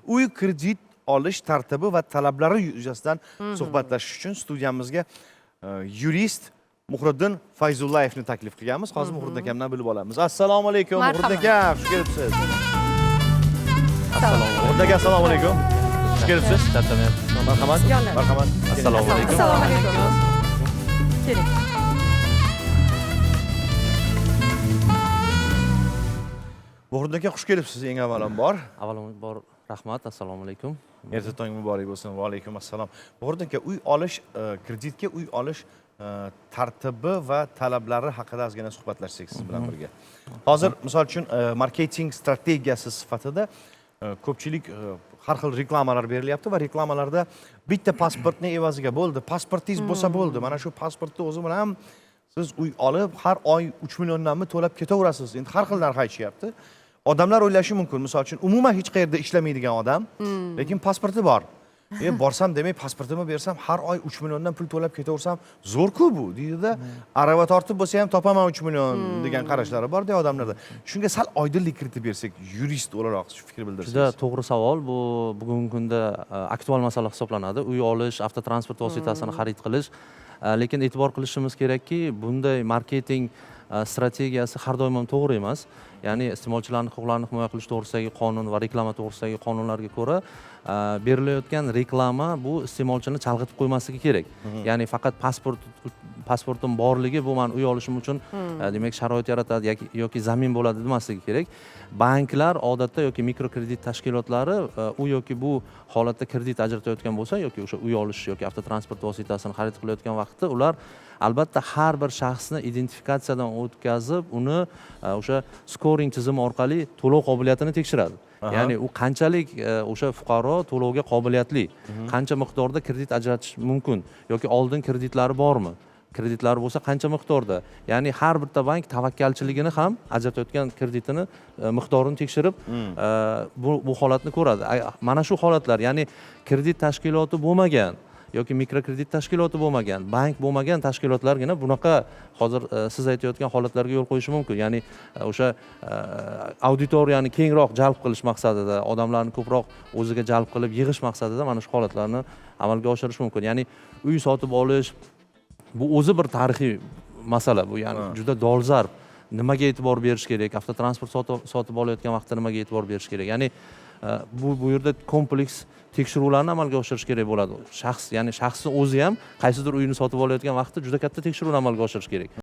Uy kredit olish tartibi va talablari yuzasidan suhbatlashish uchun studiyamizga yurist Muhriddin Fayzullayevni taklif qilganmiz. Hozir Muhriddin akamdan bilib olamiz. Assalomu alaykum, Muhriddin aka, xush kelibsiz. Muhriddin aka, assalomu alaykum. Xush kelibsiz. Charchamayapsiz. Marhamat. Marhamat. Assalomu alaykum. Assalomu alaykum. Keling. Muhriddin aka, xush kelibsiz eng avvalambor. Avvalambor rahmat, assalomu alaykum. Erta tong muborak bo'lsin. Va alaykum assalom. Muhriddin aka, uy olish, kreditga uy olish tartibi va talablari haqida ozgina suhbatlashsak siz bilan birga. Hozir misol uchun marketing strategiyasi sifatida ko'pchilik har xil reklamalar berilyapti va reklamalarda bitta pasportni evaziga bo'ldi, pasportingiz bo'lsa bo'ldi, mana shu pasportni o'zi bilan siz uy olib har oy 3 milliondanmi to'lab ketaverasiz. Endi har xil narx aytishyapti. Odamlar o'ylashi mumkin, misol uchun umuman hech qayerda ishlamaydigan odam, lekin pasporti bor. Borsam demak pasportimni bersam har oy 3 milliondan pul to'lab ketaversam zo'r-ku bu deydida, arava tortib bo'lsa ham topaman 3 million degan qarashlari bor-da odamlarda. Shunga sal oydinlik kiritib bersak, yurist o'laroq shu fikr bildirsangiz. Juda to'g'ri savol. Bu bugungi kunda aktual masala hisoblanadi. Uy olish, avtotransport vositasini xarid qilish. Lekin e'tibor qilishimiz kerakki, bunday marketing strategiyasi har doim ham to'g'ri emas. Ya'ni iste'molchilarning huquqlarini himoya qilish to'g'risidagi qonun va reklama to'g'risidagi qonunlarga ko'ra berilayotgan reklama bu iste'molchini chalg'itib qo'ymasligi kerak. Ya'ni faqat pasportim borligi bu meni uy olishim uchun demak sharoit yaratadi yoki zamin bo'ladi demasligi kerak. Banklar odatda yoki mikrokredit tashkilotlari u yoki bu holatda kredit ajratayotgan bo'lsa yoki o'sha uy olish yoki avtotransport vositasini xarid qilayotgan vaqtda ular albatta har bir shaxsni identifikatsiyadan o'tkazib, uni o'sha skoring tizimi orqali to'lov qobiliyatini tekshiradi. Ya'ni u qanchalik o'sha fuqaro to'lovga qobiliyatli, qancha miqdorda kredit ajratish mumkin yoki oldin kreditlari bormi? Kreditlari bo'lsa qancha miqdorda? Ya'ni har bitta bank tavakkalchiligini ham ajratayotgan kreditini miqdorini tekshirib, bu holatni ko'radi. Mana shu holatlar, ya'ni kredit tashkiloti bo'lmagan yoki mikrokredit tashkiloti bo'lmagan, bank bo'lmagan tashkilotlargina bunaqa hozir siz aytayotgan holatlarga yo'l qo'yishi mumkin. Ya'ni o'sha auditoriyani kengroq jalb qilish maqsadida, odamlarni ko'proq o'ziga jalb qilib yig'ish maqsadida mana shu holatlarni amalga oshirish mumkin. Ya'ni uy sotib olish bu o'zi bir tarixiy masala, bu ya'ni juda dolzarb. Nimaga e'tibor berish kerak? Avtotransport sotib olayotgan vaqtda nimaga e'tibor berish kerak? Ya'ni bu yerda kompleks tekshiruvlarni amalga oshirish kerak bo'ladi. Shaxs, ya'ni shaxsning o'zi ham qaysidir uyni sotib olayotgan vaqtda juda katta tekshiruvni amalga oshirish kerak.